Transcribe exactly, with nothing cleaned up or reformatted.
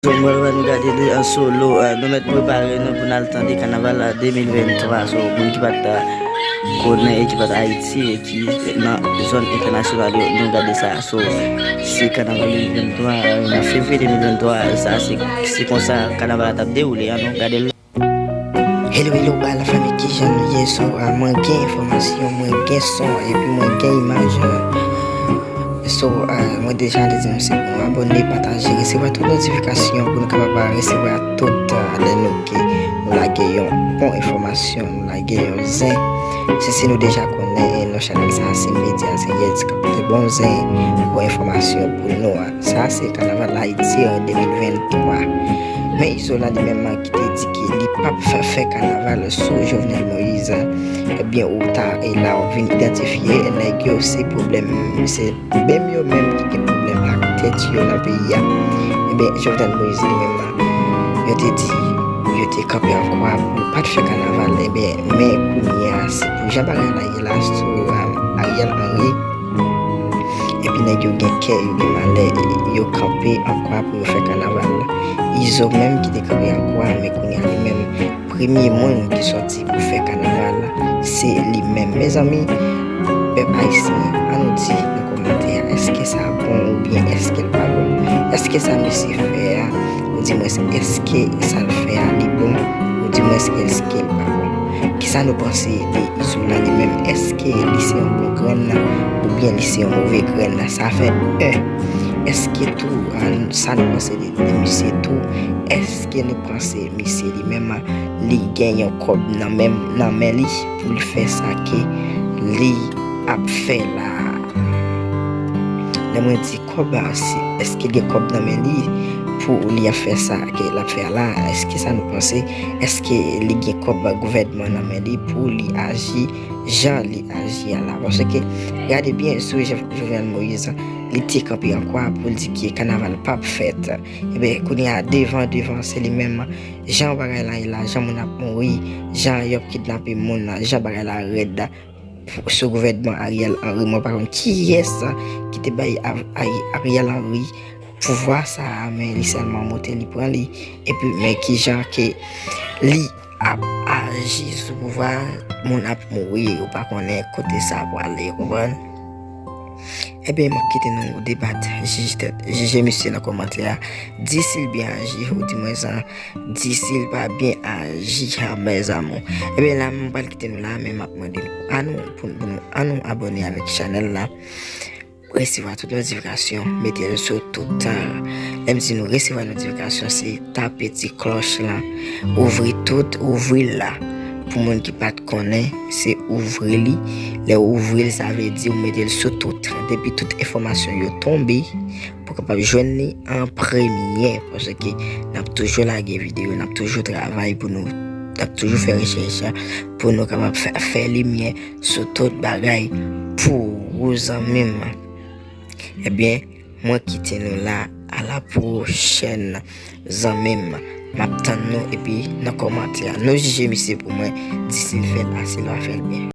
Mwen, nou gade li an solo, eh, nou mèt prepare nou pou n al tande kanaval, eh, de mil venntwa. So, moun ki pa t, eh, konnen e ki pa t Ayiti e ki nan zòn entènasyonal yo, nou gade sa. So, se kanaval de mil venntwa, eh, nan fevriye de mil venntwa, sa se, se konsa kanaval la t ap dewoule a, nou gade l. Hello, hello, ba la fanmi, kijan nou ye? So, ah, mwen gen enfòmasyon, mwen gen son, epi mwen gen imaj. So, ah, mwen deja te di nou se pou nou abòne, pataje, resevwa tout notifikasyon pou nou kapab, ah, resevwa tout, ah, lè nou ke nou lage yon bon enfòmasyon, nou lage yon zen. Se si nou deja konnen, eh, non chanèl sa se Medya Zen Yèds k ap pote bon zen, bon enfòmasyon pou nou, ah. Sa se kanaval Ayiti an de mil venntwa. Men Izolan li menm ki te di ke li p ap fè, fè kanaval sou Jovenel Moïse. Ebyen, ou ta e la w ap vin idantifye nèg yo, se pwoblèm, se menm yo menm ki gen pwoblèm ak tèt yo nan peyi a. Ebyen, Jovenel Moïse li menm, yo te di, yo te kanpe an kwa pou l pa t fè kanaval. Ebyen, men kounye a, se pou jan bagay la ye la sou, um, Ariel Henry. Epi nèg yo gen kè, yo gen malè, yo kanpe an kwa pou yo fè kanaval. Izo menm ki te kanpe an kwa, men kounye a li menm, premye moun ki sòti pou fè kanaval, se li menm. Mezanmi, pèp ayisyen, ann nou di nan kòmantè a, èske sa bon oubyen èske l pa bon? Èske sa misye fè a, oudimwens èske sa l fè a li bon, oudimwens èske l pa bon? Kisa nou panse de Izolan li menm? Èske li se yon bon grenn oubyen li se yon move grenn? Sa fè en. Èske tou, ah, sa nou panse de, de misye tou? Èske nou panse misye li menm, li gen yon kòb nan men, nan men li pou l fè sa ke li ap fè la? Lè mwen di kòb, ah, si, èske gen kòb nan men li pou li ap fè sa ke l ap fè la? Èske sa nou panse? Èske li gen kòb gouvènman nan men li pou li aji jan li aji a la? Paske, gade byen, sou Jo-, Jovenel Moïse, li te kanpe an kwa pou l di ke kanaval p ap fèt. Ebyen, kounye a, devan, devan, se li menm, jan bagay la ye la, jan moun ap mouri, jan y ap kidnape moun, jan bagay la rèd sou gouvènman Ariel Henry. Mwen pa konn kiyès ki te bay Av-, Ay-, Ariel Henry pouvwa sa a, men li sèlman monte, li pran li. Epi, men kijan ke li ap aji sou pouvwa, moun ap mouri, ou pa konnen kote sa pwale, ou konprann? Ebyen, m ap kite nou debat, jije tèt, jije misye nan kòmantè a. Di si l byen aji, oudimwens, di si l pa byen aji, ah, mes amours. Ebyen, la, m pral kite nou la, men m ap mande nou, ann nou, pou, pou nou, ann nou abòne avèk chanèl la. Resevwa tout notifikasyon, mete l sou tout. Lè m di nou resevwa notifikasyon, se tape ti klòch la, ouvri tout, ouvri l la. Pou moun ki pa t konnen, se ouvri li. Lè w ouvri l, sa vle di w mete l sou tout. Depi tout enfòmasyon yo tonbe, pou w kapab jwenn li an premye. Paske n ap toujou lage videyo, n ap toujou travay pou nou, n ap toujou fè rechèch pou nou kapab fè, fè limyè sou tout bagay pou ou, zanmi m. Ebyen, mwen kite nou la. A la pwochèn, zanmi m. M ap tann nou, epi nan kòmantè a, nou jije misye pou mwen, di si l fè l, a si l pa fè l byen.